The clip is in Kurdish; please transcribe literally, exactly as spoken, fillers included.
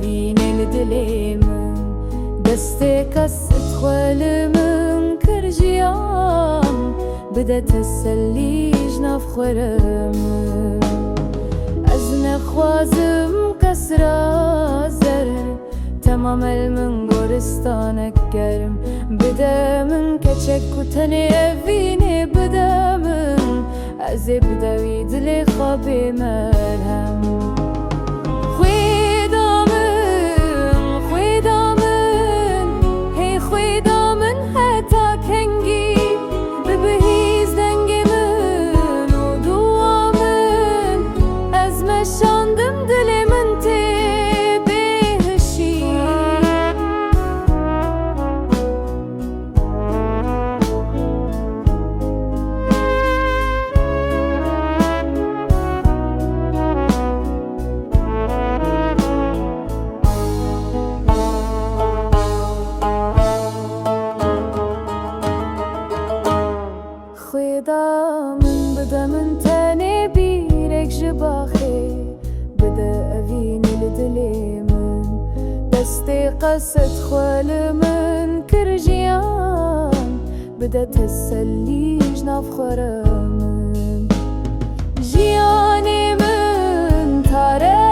Vînê li dilê min, destê qesit xwe li min kir jiyan, bide tesellî ji nav xwe re min. Ez nexwazim qesra zer, temam el min goristanek germ, bide min keçek ku tenê ev vînê bide min. Ez ê bide wî dilê xwe bê merhem. Xwêda min, xwêda min, hey xwêda min heta kengî, bibihîz dengê min û dua min, ez meşandim dilê min tê bêhişî. Xwêda min, bide min tenê bîrek ji baxê, bide evînê li dilê min. Destê qesit xwe li min kir jiyan, bide tesellî ji nav xwe re min. Jiyanê min tare